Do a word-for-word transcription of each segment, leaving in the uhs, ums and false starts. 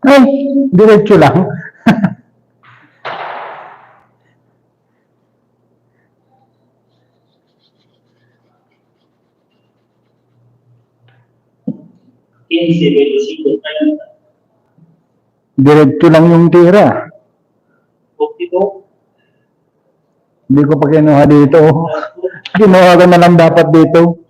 Ay, diretso lang. Quince, veinticinco, treinta. Diretso lang yung tira. Forty-two. Hindi ko pa kinuha dito. Kinuha ko na lang dapat dito.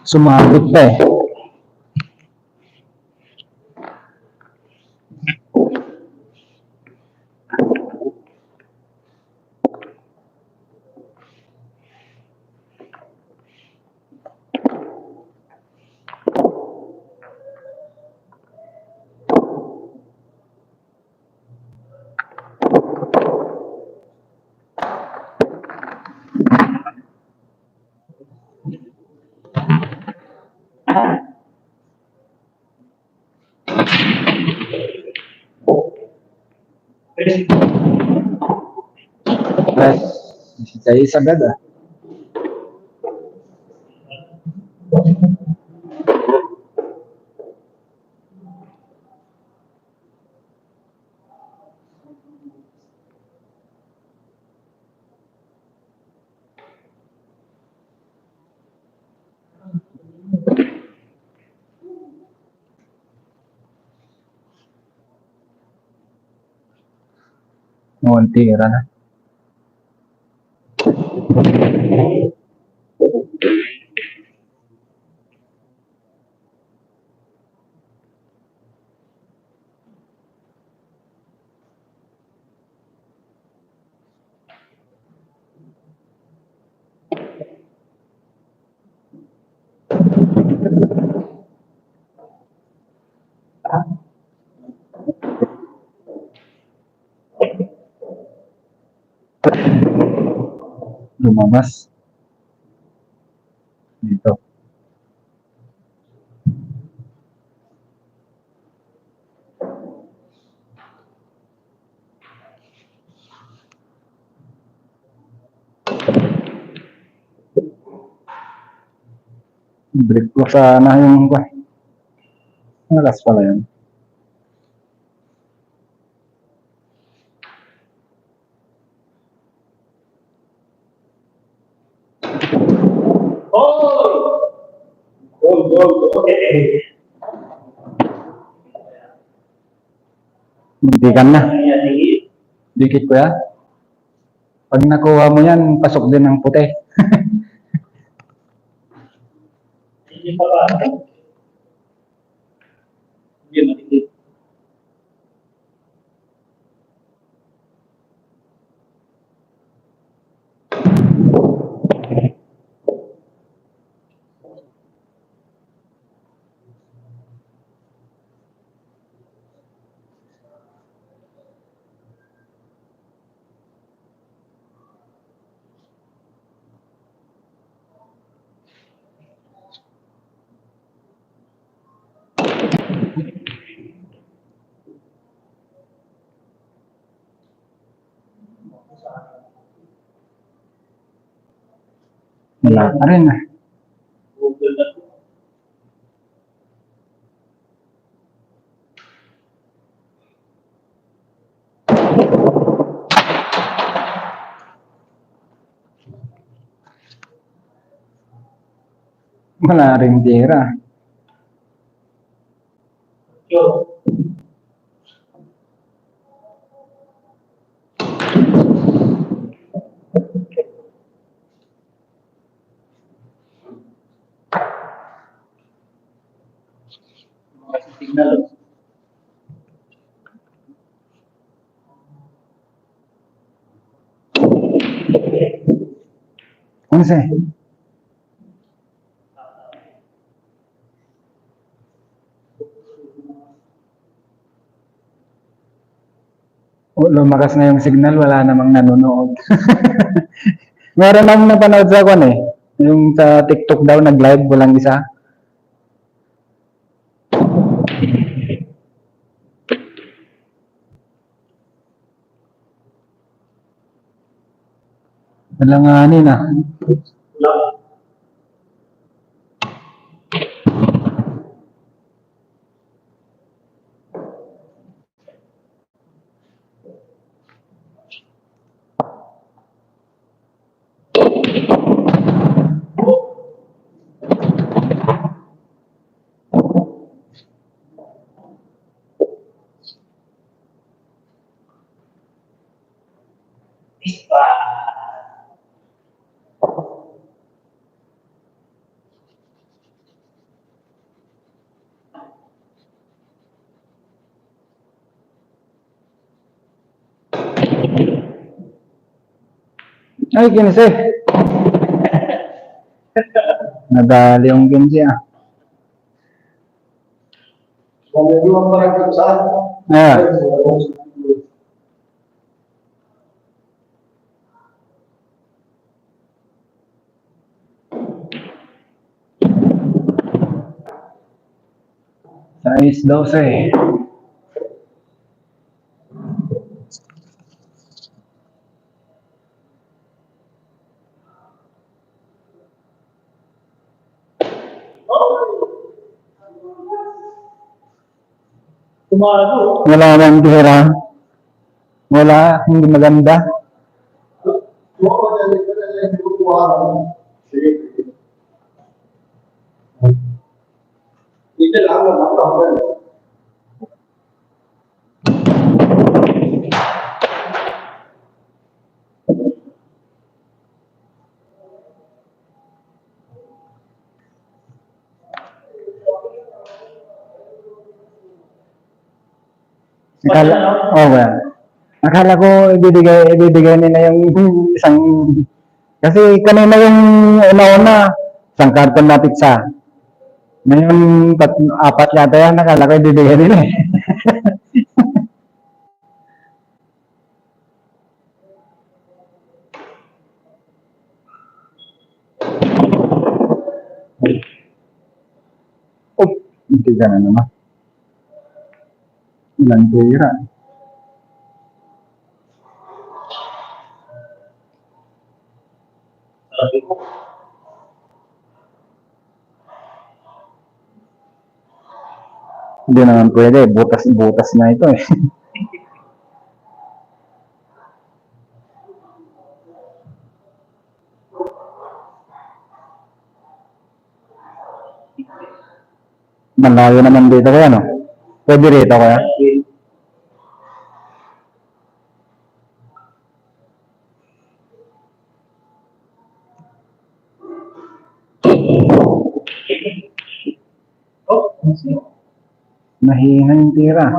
Sumabit pa eh. Tres. Isa agad, ah. Ang tira na. Lumabas. Dito. Break ko sana yung, ano oras pala yun? Muntikan na. Dikit, kuya. Pag nakuha mo yan, pasok din ang puti. Wala pa rin, ah. Wala rin tira. Onse. Oh, lumakas na yung signal, wala namang nanonood. Meron akong napanood sa kwan eh. Yung sa TikTok daw, nag-live, walang isa. Alanganin ah. Ay, kinse. Nadali yung kinse ah. Ayan. Sais doce. Wala nang tira. Wala, hindi maganda. Akala, oh, well. Akala ko ibibigay, ibibigay nila yung isang, kasi kanina yung una-una, isang karton na pizza. Ngayon, tat-, apat yata yan, akala ko ibibigay nila eh. Oh, hindi ka na naman. Ilang pera? Hindi naman pwede, butas-butas na ito eh. Malayo naman dito kaya, no? Pwede rito kaya? Mahina yung tira.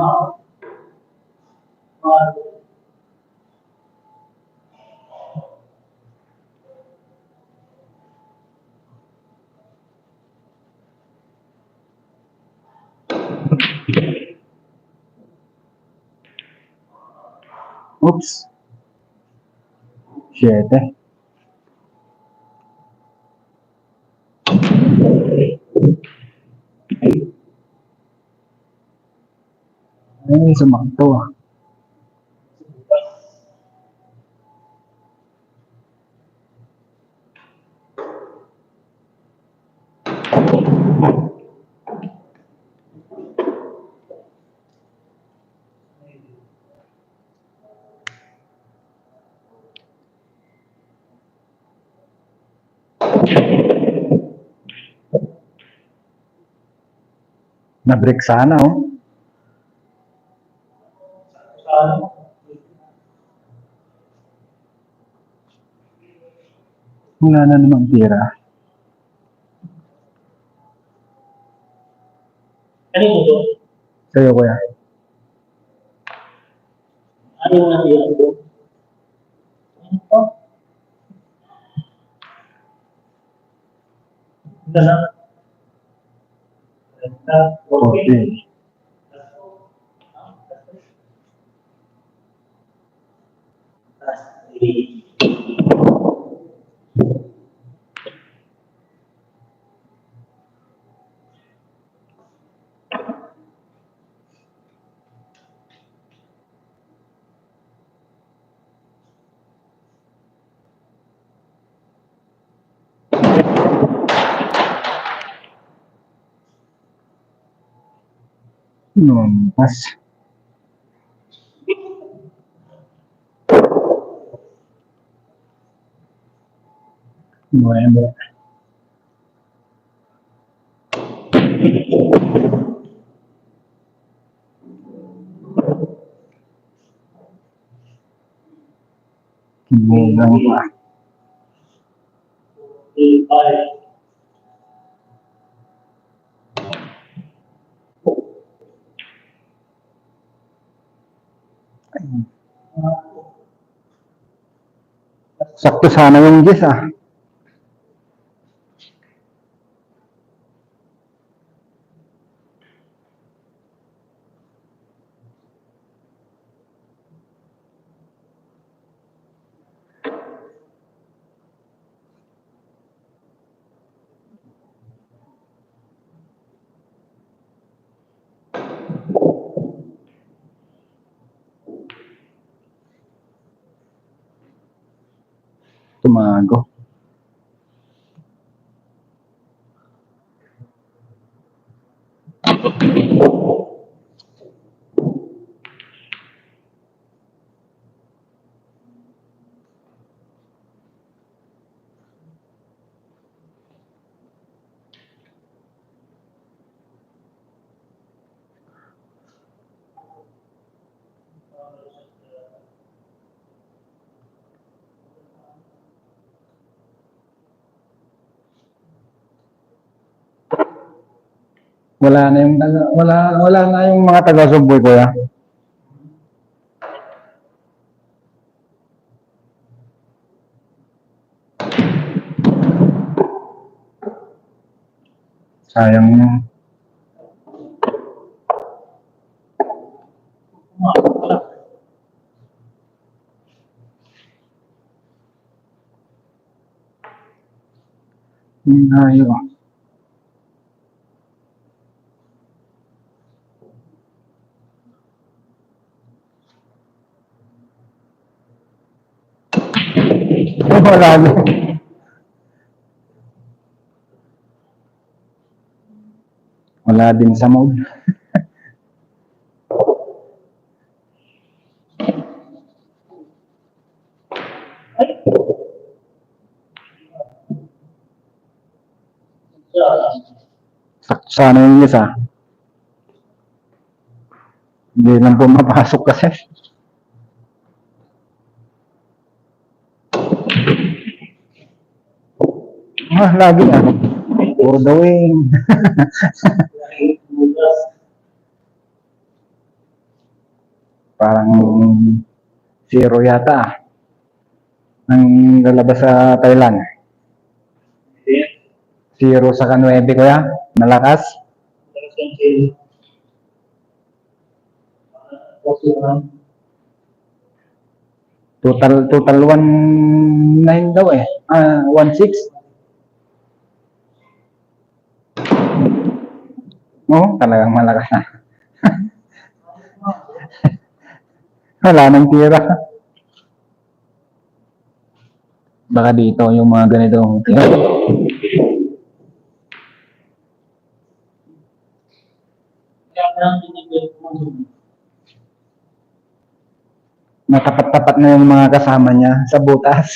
Oops. Siyete. Ay, sumakto ah. Na-break sana, oh. Wala na namang tira. Ano ito? Sa'yo, kuya. Ano yung natira ko? Ano to? Ano na? Forty. Forty. Lumampas. Nuebe. Kinigang pa. Sakto sana yung Diyos, ah. Tumago. Wala na yung, ano, wala, wala na yung mga taga-Subway, kuya. Sayang na. Ang layo. Wala din. Wala din sa mood. Sakto sana yung isa. Hindi lang pumapasok kasi. Ah, lagi na. For the win. Parang zero yata ang lalabas sa Thailand. Zero sa ka nuebe, kuya. Malakas. Total, total one nine daw eh. Ah, one six. Oo, talagang malakas na. Wala nang tira. Baka dito yung mga ganito. Natapat-tapat na yung mga kasama niya sa butas.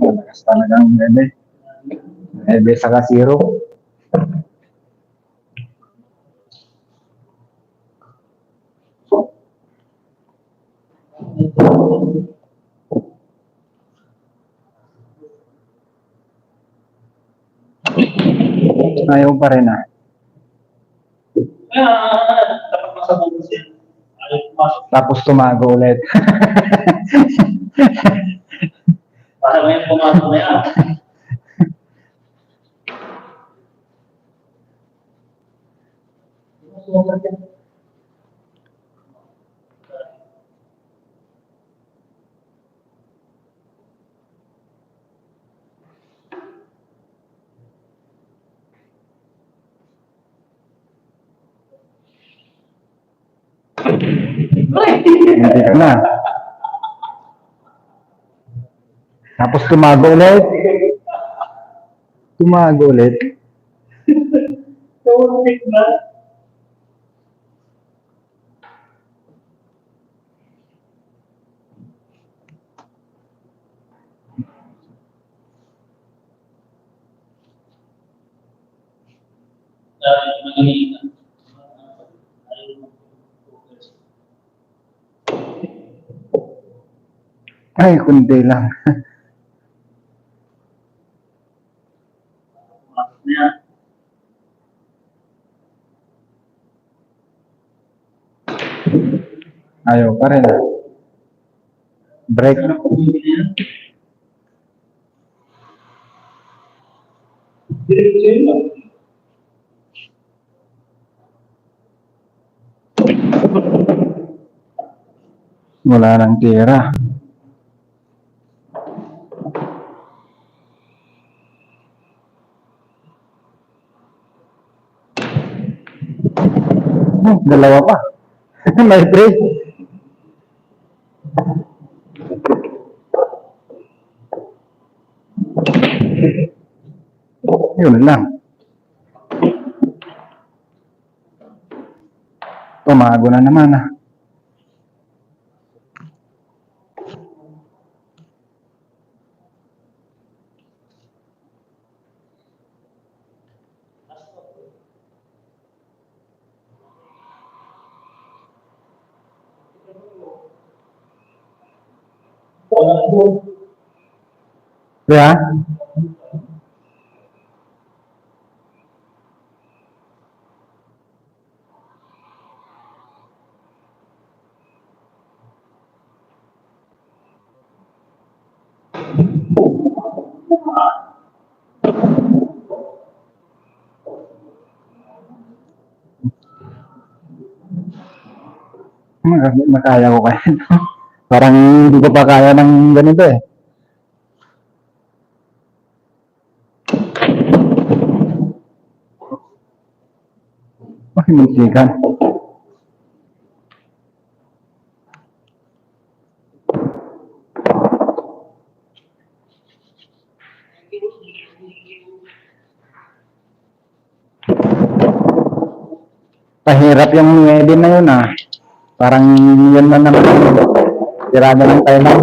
Malakas talaga ang nuebe. Nuebe saka zero. Ayaw pa rin, ah. Tapos tumago ulit. Para may pumasok na yan. Hindi ka na. Tapos tumago ulit. Tumago ulit. Ay, kunti lang. Ayaw pa rin. Break. Wala nang tira. Hmm, dalawa pa. May three. Yun lang. Tumago na naman, ah. Ya. Maka-, makaya ko kaya ito. Parang hindi ko pa kaya ng ganito eh. Ay, muntikan. Pahirap yung nuebe na yun, ah. Parang yun na naman. Tirada ng Thailand.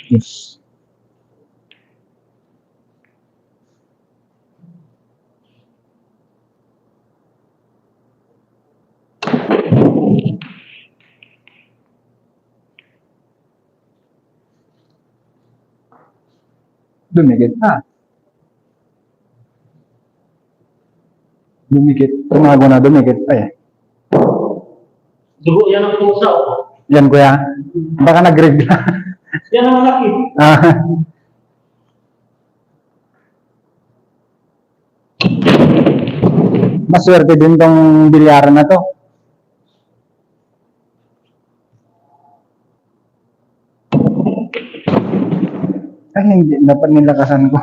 Yes. Dumikit na. Dumikit. Tumago na, dumikit. Ay. Dugo yan ang pusa, oh. Yan, kuya. Baka nag-rig na. Yan ang malaki. Ah. Maswerte din tong bilyaran na to. Ay, hindi. Dapat nilakasan ko.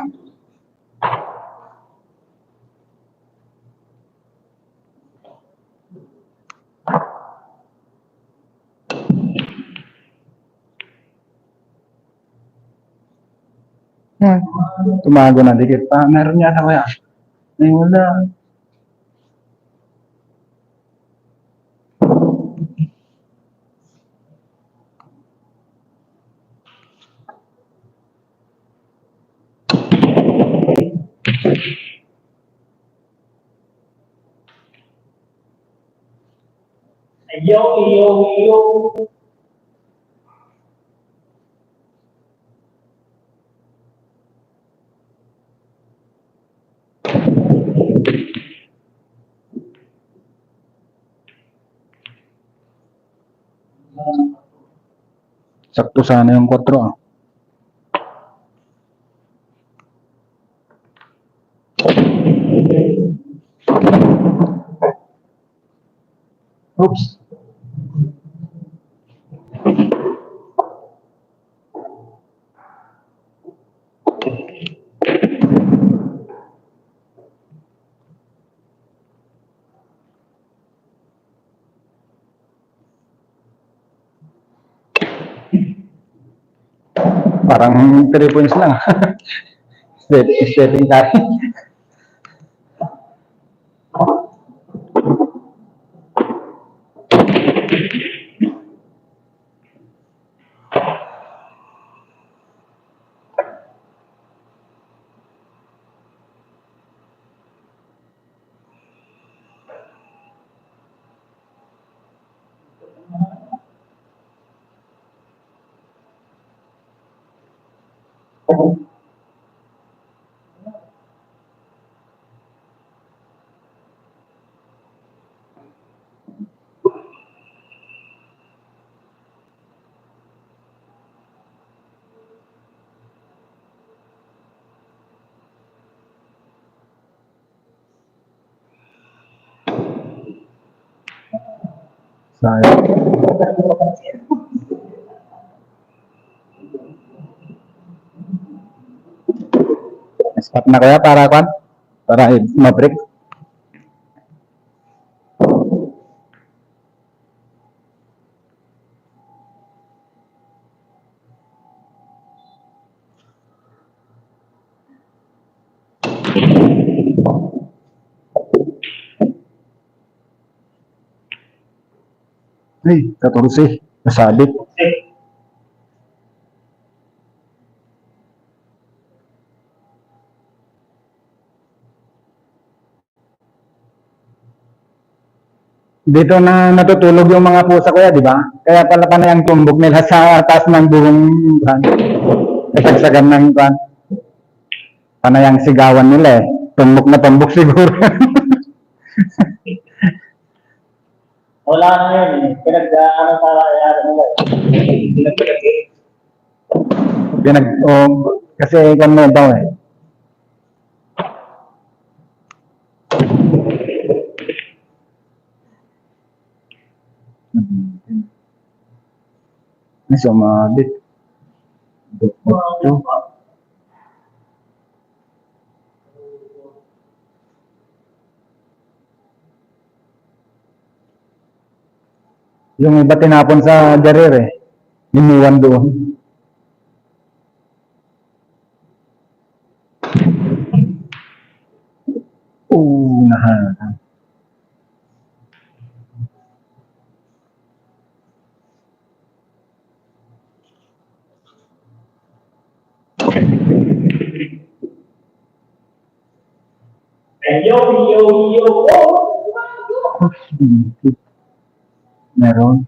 Hmm. Tumago na dikit pa. Meron yata kaya. Ay, wala. Yo, yo, yo. Sakto sana yung kwatro, ah. Oops. Parang three points lang. Step, stepping carry. Sayang. Stop na kaya para, kwan? Para i-, ma-break. Ay, katorse. Nasabit. Dito na natutulog yung mga pusa, kuya, di ba? Kaya pala panay ang tumbok nila sa taas ng buhong, kuwan, kasagsagan ng, kuwan. Panay ang sigawan nila eh. Tumbok na tumbok siguro. Wala na yun eh. Pinag-, ano, para, ano nila eh. Pinag-, Pinag-, oh, kasi kung may daw eh. Ay, sumabit. Dukot to. Yung iba tinapon sa jarir eh. Iniwan doon. Oo, nahan. Yo, yo, yo. Meron.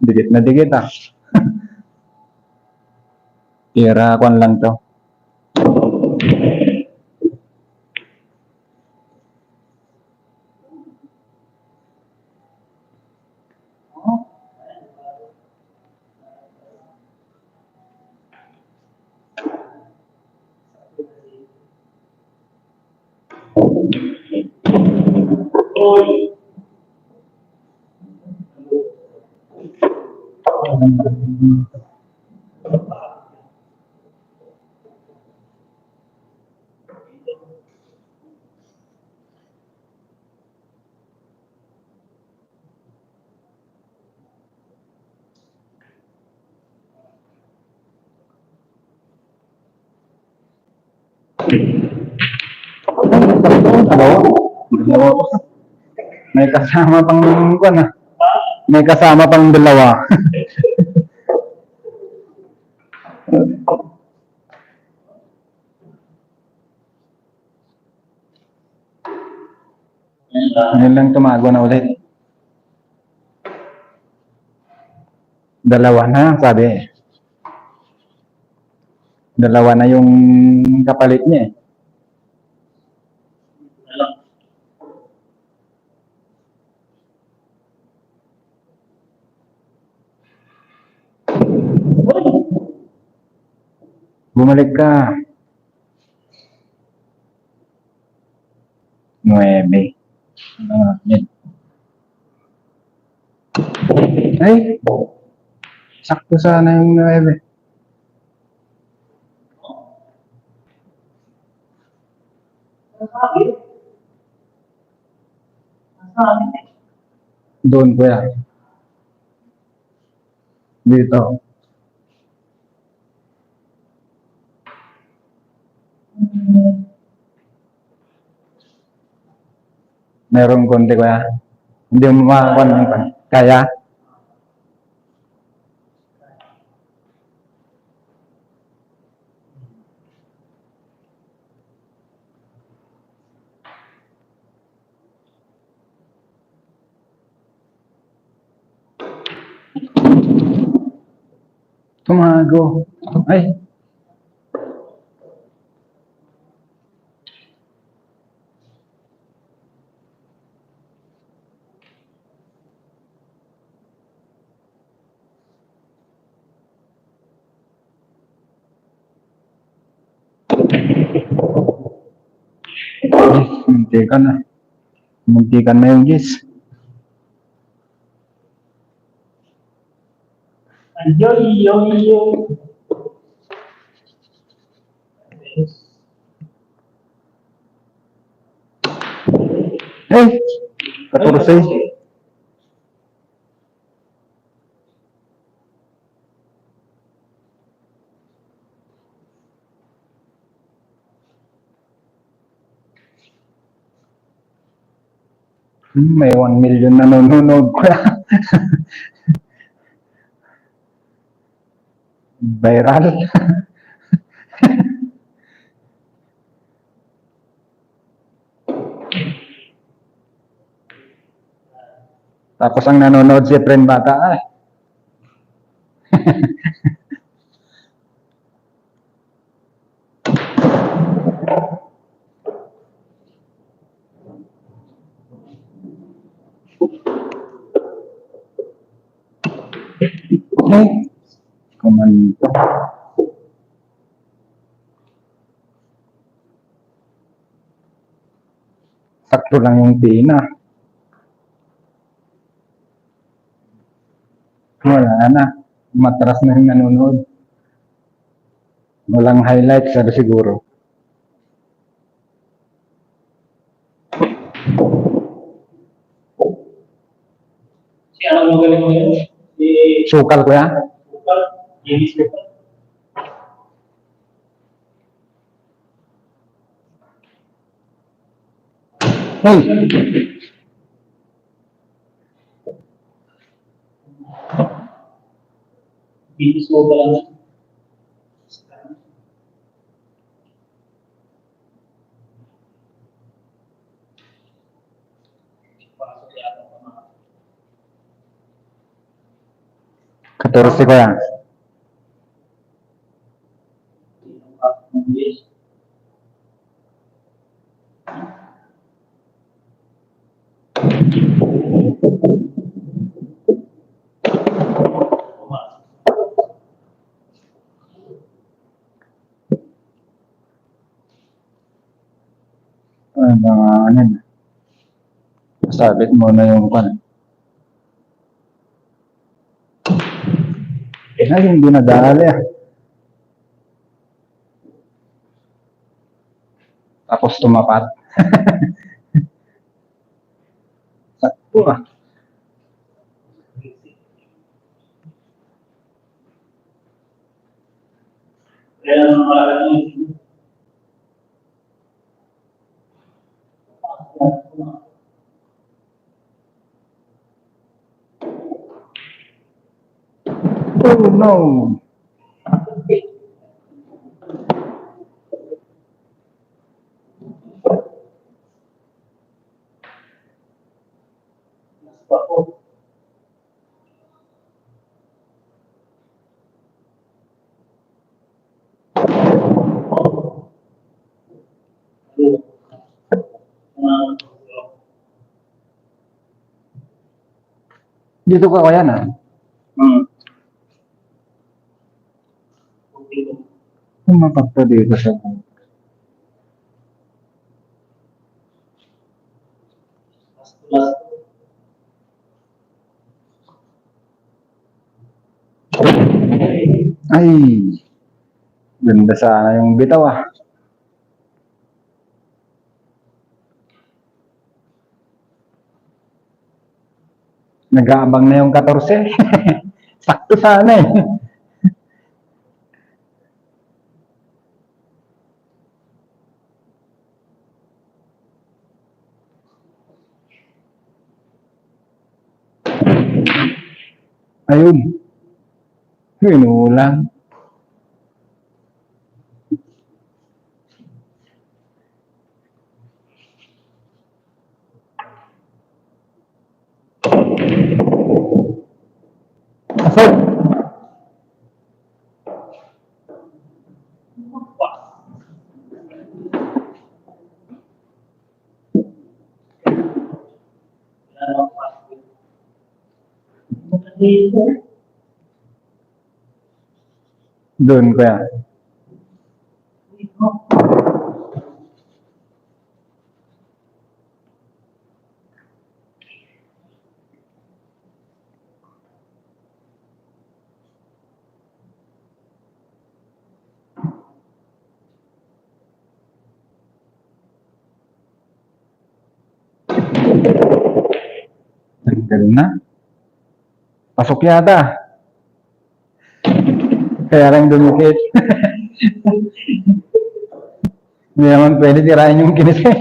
Dikit na dikit, ah. Tira, kwan lang to. Hello? May kasama pang, kuwan, ah. May kasama pang dalawa. Ngayon lang tumago na ulit. Dalawa na, sabi. Dalawa na yung kapalit niya eh. Bumalik ka. Nuebe. Ah, yan. Ay! Sakto sana yung nuebe. Doon, kuya. Dito. Meron konti, kuya. Hindi mo makakuha ng, kaya? Tumago. Ay. Muntikan na. Muntikan na yung Diyos. Ayoy, yoy, yoy. Eh, katorse. Hmm, may one million nanonood, kuya. Viral. Tapos ang nanonood, si Efren Bata, ah. Ay, kumanto. Sakto lang yung pina. Wala na. Matras na yung nanonood. Walang highlights, sabi siguro. Si ano magaling mo yun? Si Sukal, kuya? Sukal? Jimmy Sukal? Hoy! Jimmy Sukal lang. Katorse, kuya. Ah, mga ano na. Masabit mo na yung kan. Eh, na yung dinadali, ah. Tapos tumapat. Sakto, ah. Oh, no. Dito ka kaya na? Hmm. Ang makapta dito sa Ay, ganda sana yung bitaw, ah. Nag-aabang na yung katorse. Sakto sana eh. Ayun. Yun lang. Asok. Doon, kuya. Tanggal na. Pasok yata. Kaya lang dumikit. Hindi naman pwede tirahin yung kinis eh.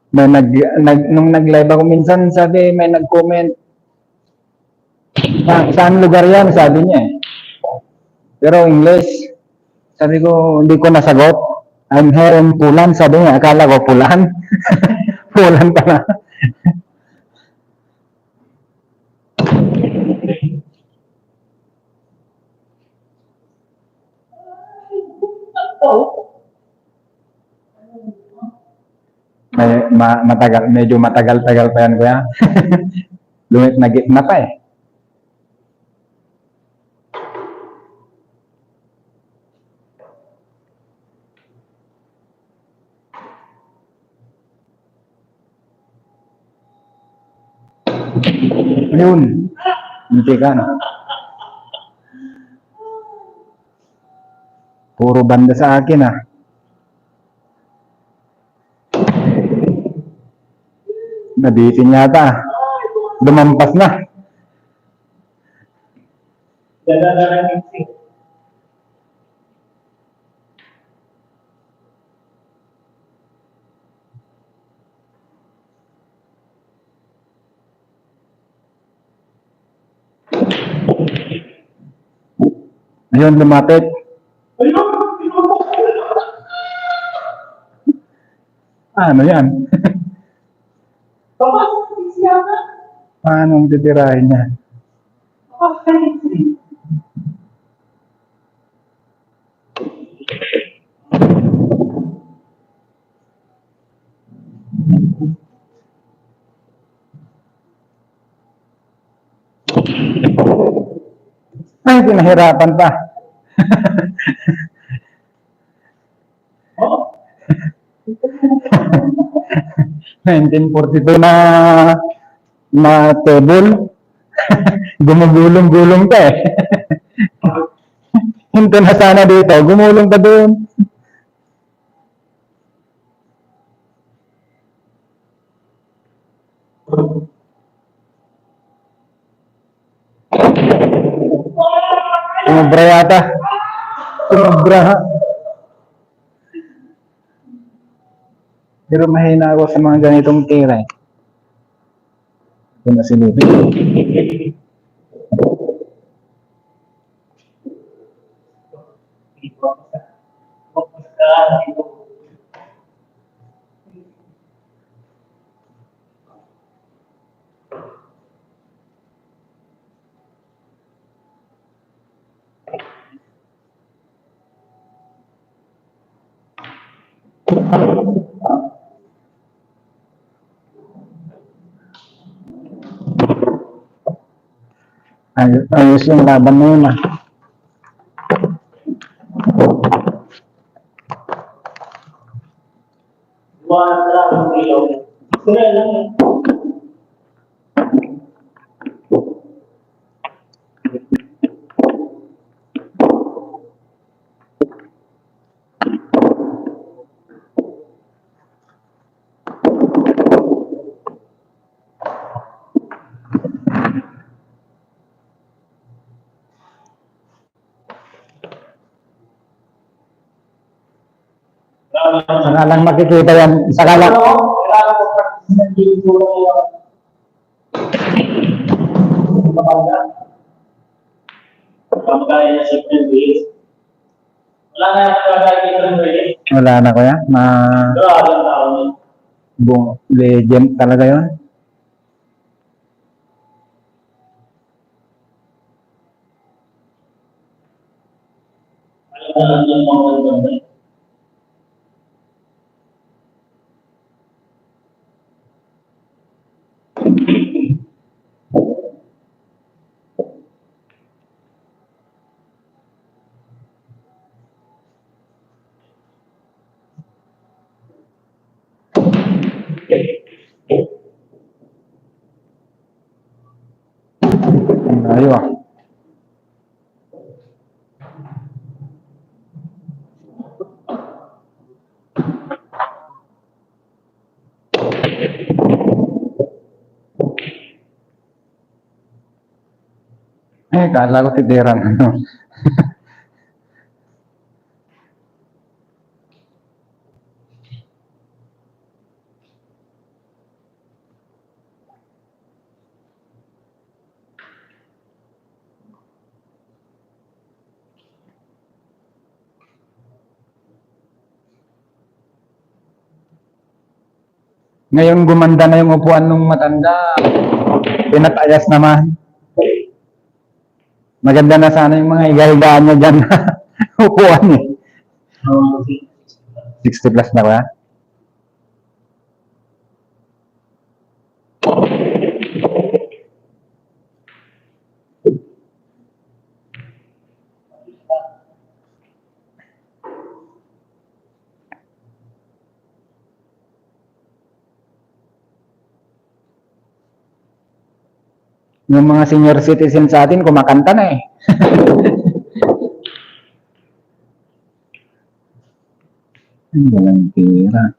May nag, nag, nung nag-live ako minsan, sabi, may nag-comment, "Sa-, saan lugar yan?" sabi niya eh. Pero English. Sabi ko, hindi ko nasagot. "I'm here in Pulan," sabi niya. Akala ko Pulan. Pulan pala. May, ma-, matagal, medyo matagal-tagal pa yan, kuya. Lumit na gitna pa eh. Ayun. Muntikan. Puro banda sa akin, ah. Nabitin yata. Lumampas na. Ayun, lumapit. Ano yan? Paano ang titirahin niya? Ay, pinahirapan pa. Nineteen forty-two na, na table. Gumugulong-gulong pa eh. Hinto na sana dito, gumulong pa doon. Sumobra yata. Sumobra, ha? Pero mahina ako sa mga ganitong tira, eh. Ito na si Lito. Ay-, ayos yung laban na yun, ah. Saka lang makikita yan. Saka lang. Wala na, kuya. Ma-, legend talaga yun. Ayo, ah. Eh, kala ko titiran. Ngayon, gumanda na yung upuan ng matanda. Pinatayas naman. Maganda na sana yung mga higa-higaan niya dyan. Upuan eh. Sixty plus na ba? Yung mga senior citizen sa atin, kumakanta na eh. Ay, walang pera.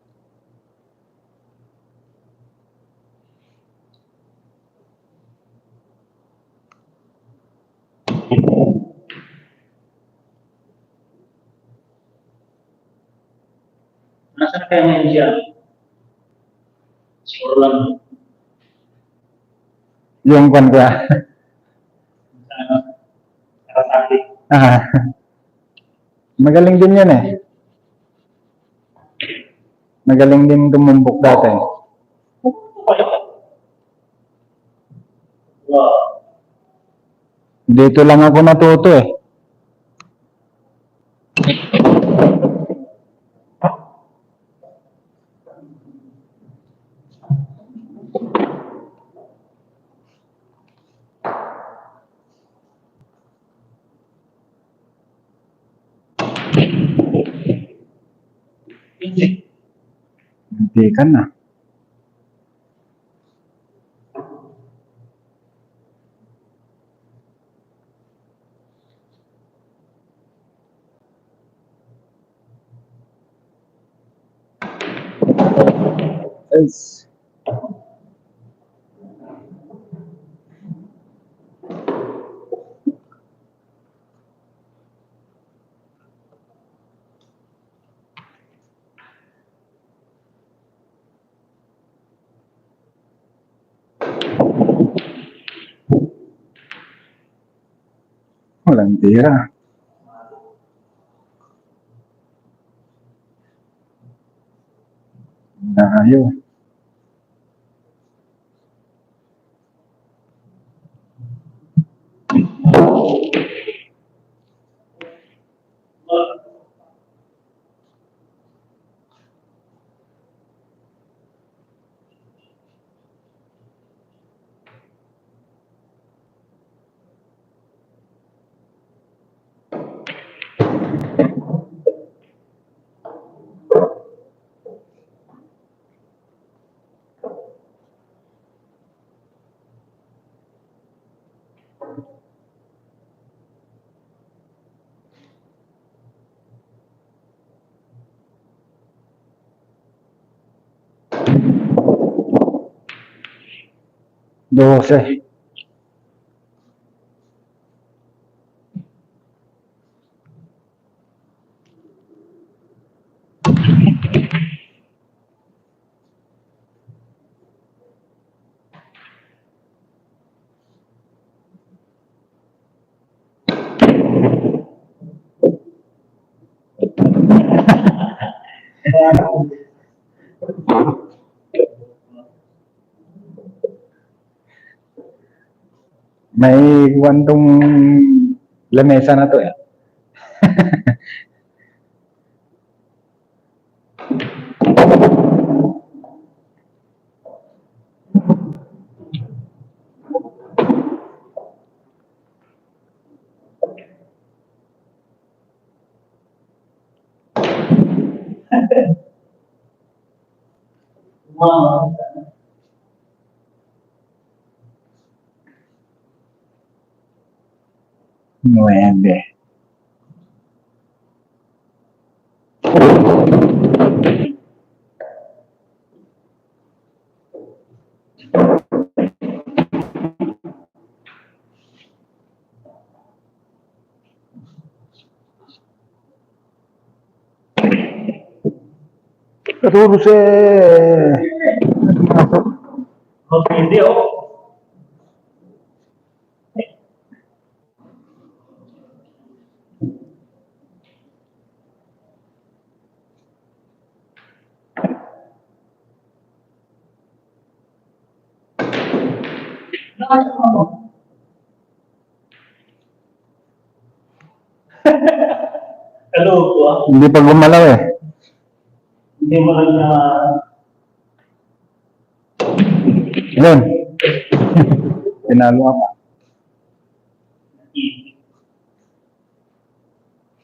Nasaan kaya ngayon siya? Siguro lang. Yung kwan ko, ah. Ano? Para sa akin. Ah. Magaling din yan eh. Magaling din tumumbok dati. Dito lang ako natuto eh. Hindi ka na. Yes. Pantira. Nayo. Doce. May kuwan tong lamesa na to, eh. Nuebe. Katorse. Okay, hindi, oh. Hello, kuya. Hindi pa gumalaw eh. Hindi mo lang na Yun. Tinalo ako.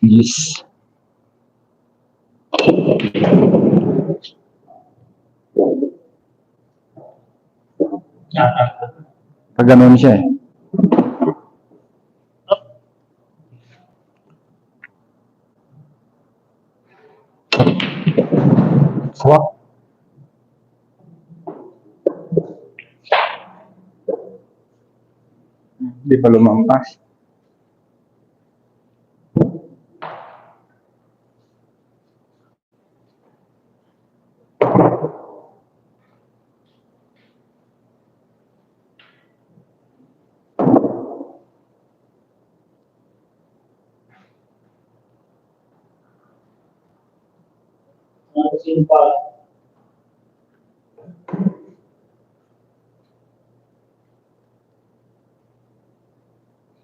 Yes. Pag ganun siya eh. Swak. Di pa lumampas.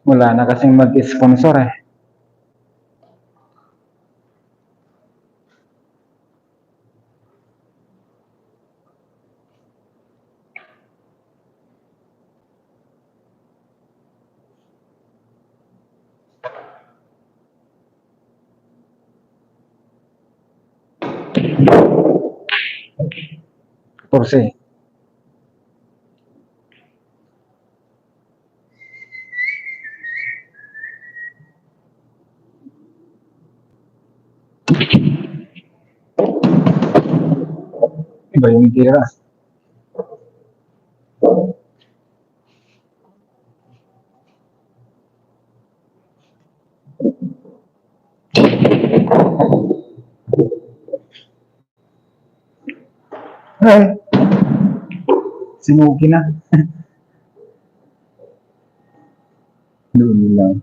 Wala na kasing mag-sponsor eh. Katorse. Iba yung tira. Ay. Sinuki na. Doon lang.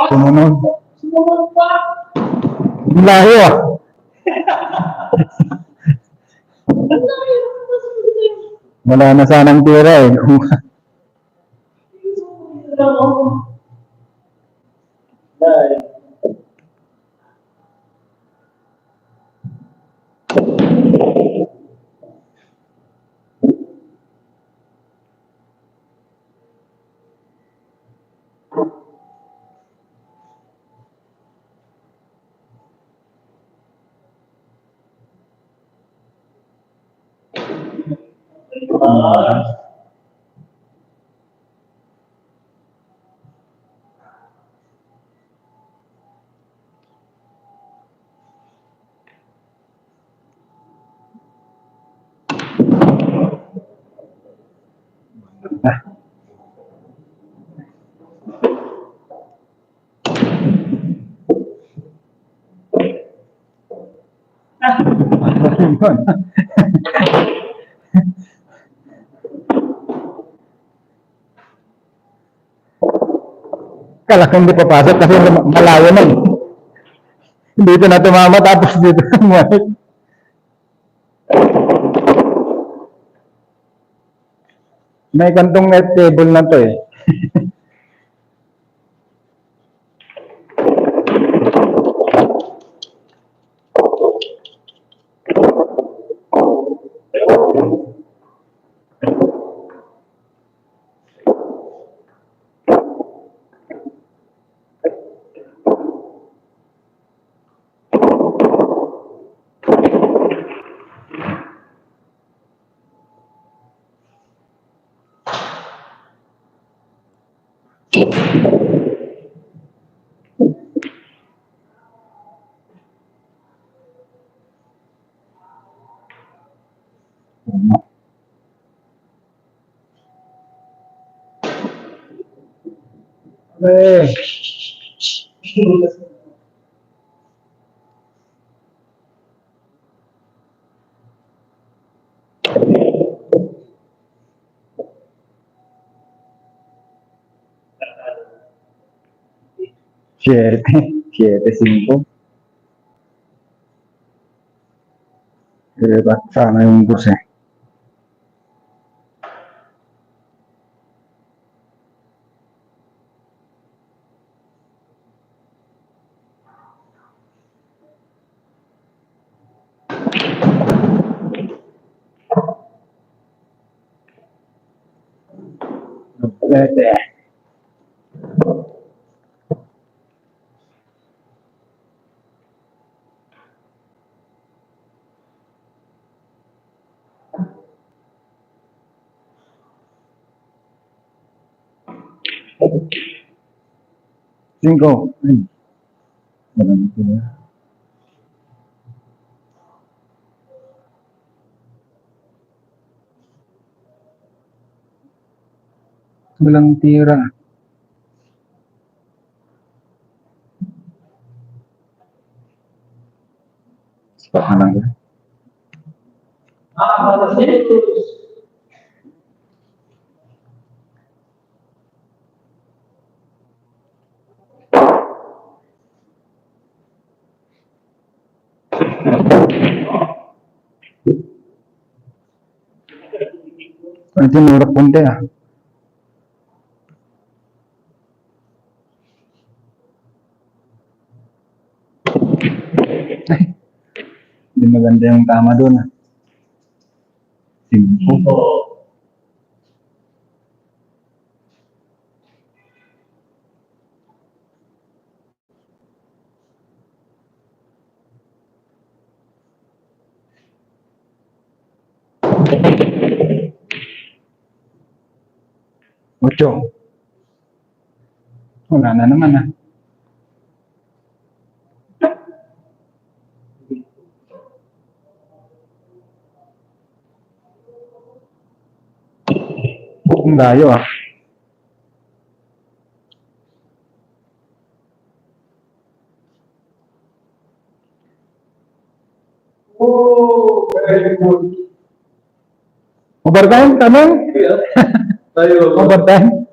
Kung ano. Ang layo, ah. Wala na sanang tira, eh. Kala ko hindi papasok kasi malayo na, eh. Dito na tumama, tapos dito bumalik. May kantong net table na to, eh. Eh. Siete, siete cinco. Pero ba't sana yung dos, eh? Cinco. Ay. Walang tira. Walang tira. Sa kanan ko. Ay, tinurak konti, ah. Ay, di maganda yung tama doon, ah. Singko. Ocho. Wala na naman, ah. Ang layo, ah. Oh, very good. Overtime, Taneng? Yeah. Tayo. Overtime?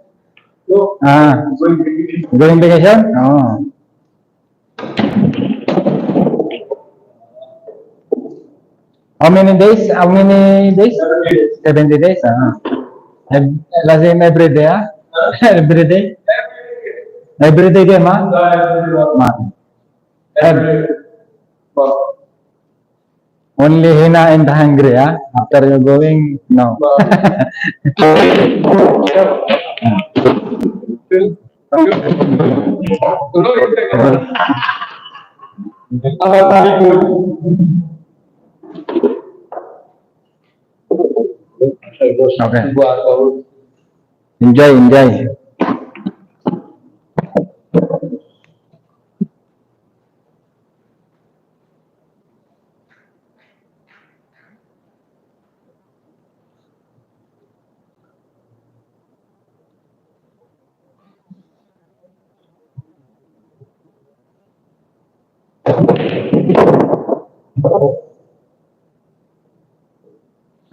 Ah, going vacation? Oh. How many days? How many days? Seventy days. Ah. Ev-, the same every day, ah? Every day? Every day game, ah? Ma-, ev-, only hina and hungry, ah? After you going, no. Okay. Enjoy, enjoy.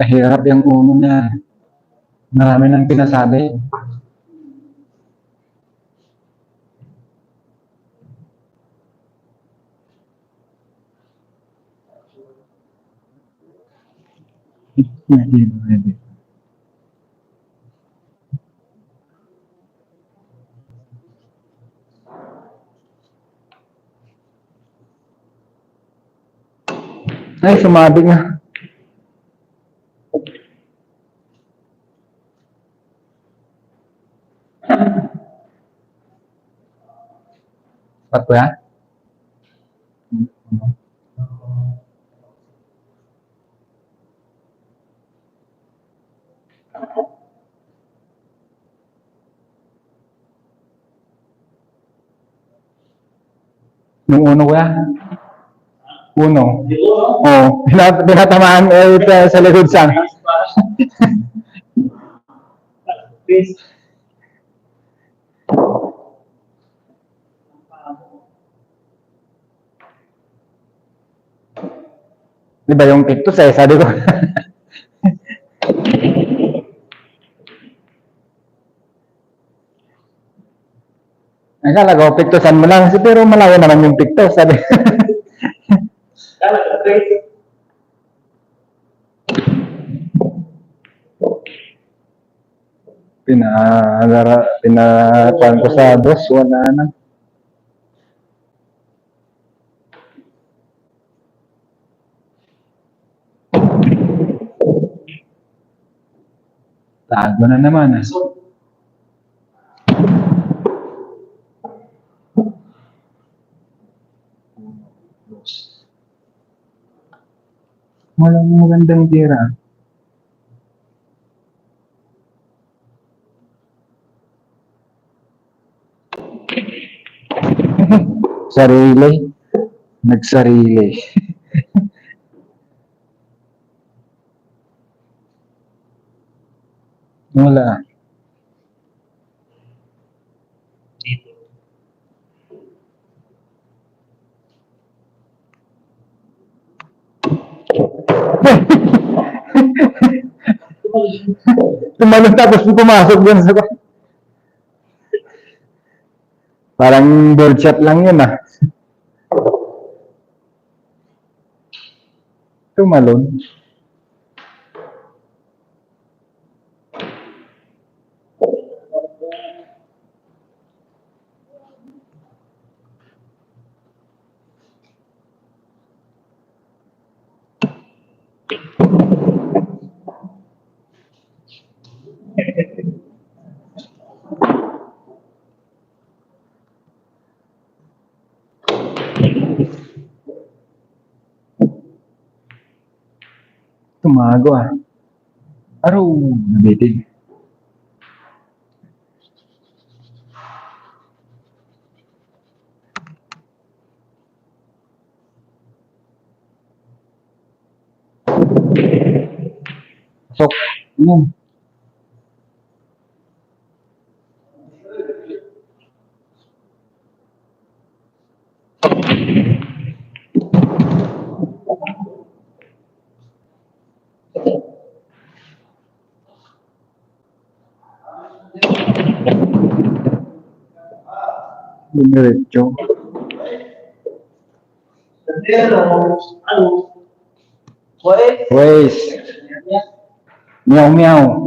Mahirap yung uno na. Marami nang pinasabi. Ay, sumabit nga. Pat, kuya? Yung uno, kuya? Uno. Oo, pina-, pinatamaan, eh, ito sa likod sa. Di ba yung pictus, eh, sabi ko. Akala ko, pictusan mo lang. Pero malayo naman yung pictus, sabi. Pina-, pinakuan ko sa boss, wala na. Tago na naman, ah. Walang magandang tira. Sarili. Nagsarili. Wala. Tumalon tapos pumasok dun sa, parang board shot lang yun, ah. Tumalon. Tumago, ah. Aro, nabitin. Sok. Ano? Dumiretso. Pues. Meow, meow.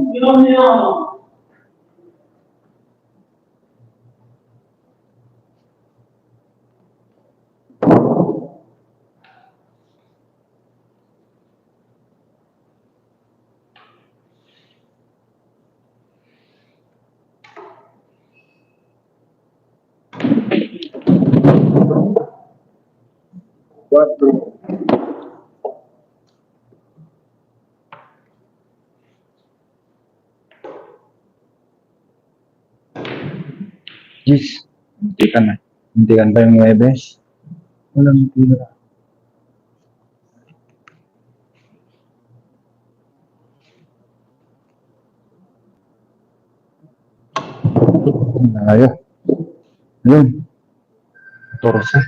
Kuatro. Yes. Muntikan na. Muntikan pa yung Huwebes. Walang tira. Ayo. Ayun. Katorse.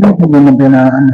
Ano ba naman pinaan?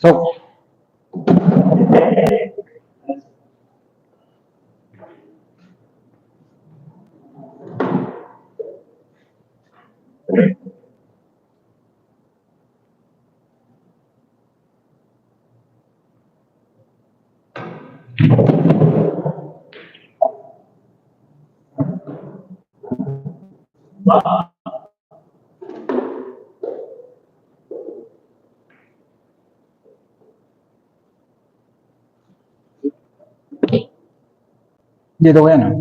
Pasok. Dito ko yan, ah.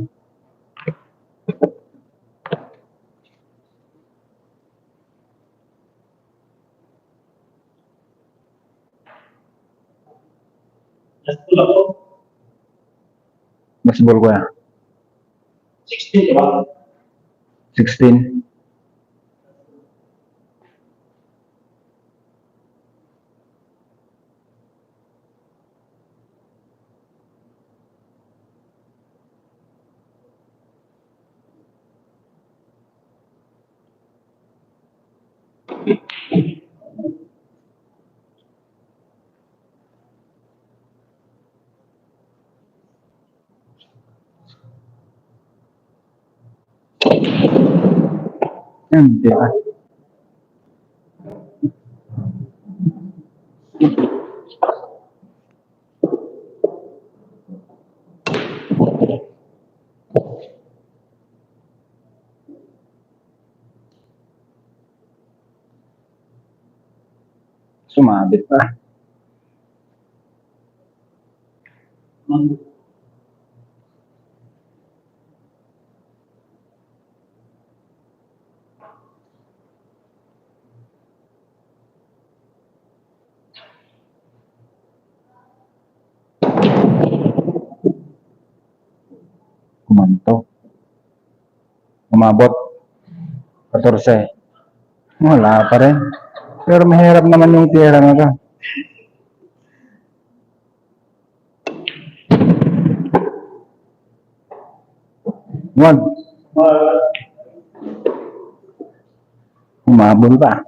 Baseball ko yan. Sixteen, di ba? Sixteen. Yan, di ba? Sumabit pa. Umabot. Katorse. Wala pa rin. Pero mahirap naman yung tira na to. One. Umabol pa.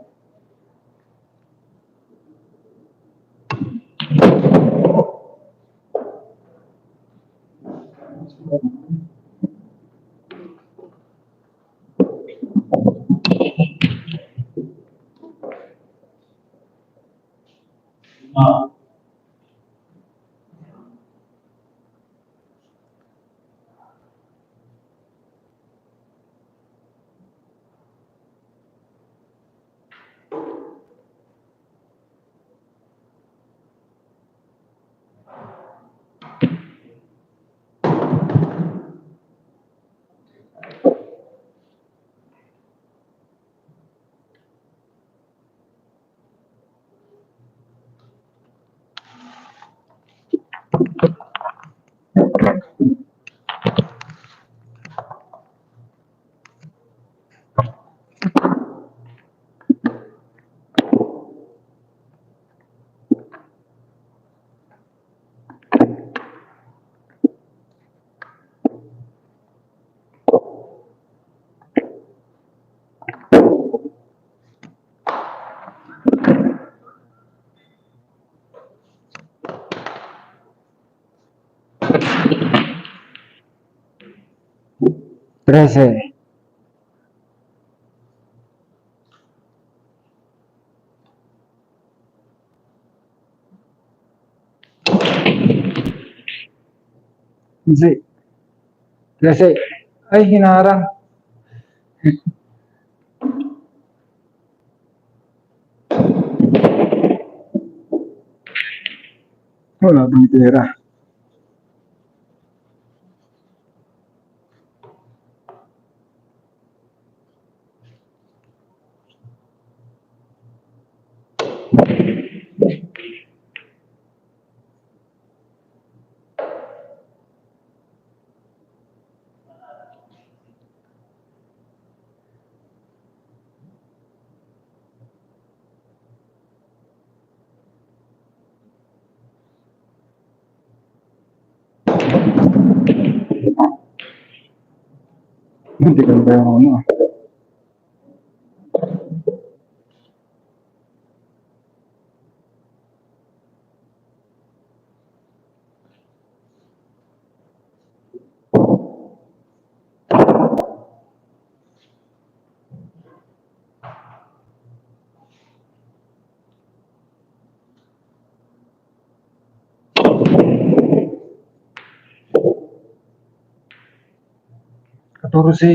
Trese. Hindi. Kasi, ay, hinarang. Wala pang pera. Hindi ko ba yung ano? Katorse.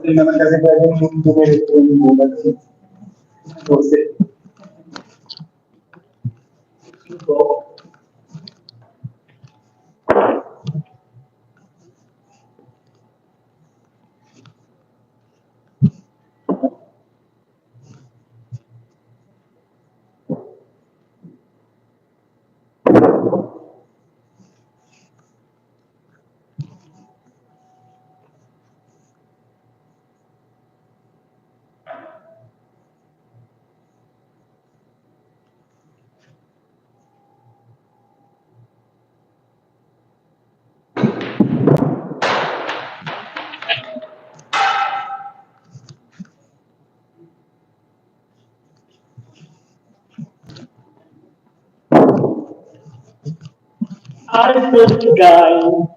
Hindi naman kasi pwedeng dumiretso yung bulan. Kasi Arthur guy.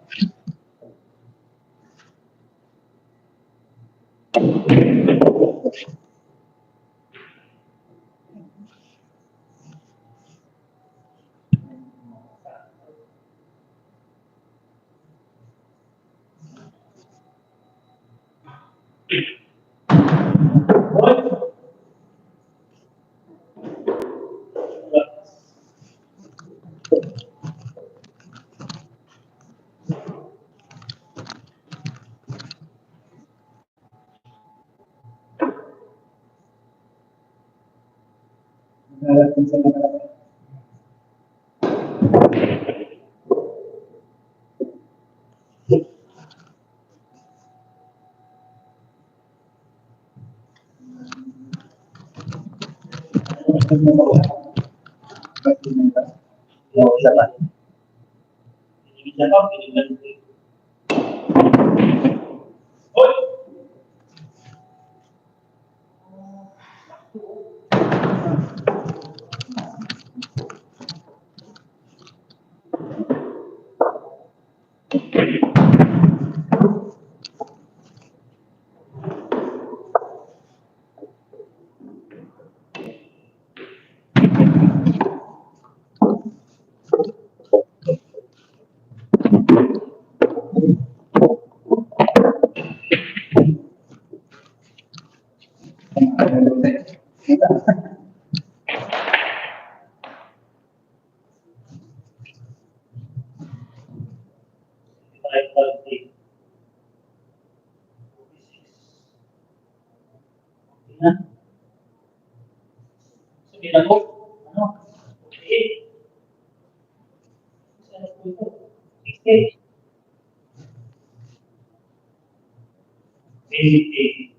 Sabihin ako, ano? Okay. Ano po ito? Sixty. Eighty.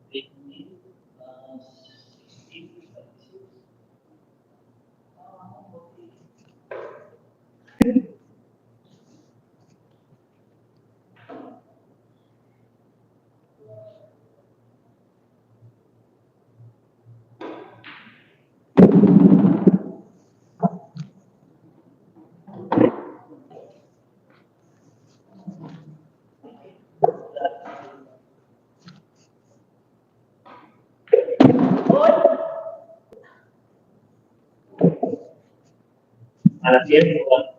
Eighty, uh, sixty, thirty-six. Alas diez, bukas.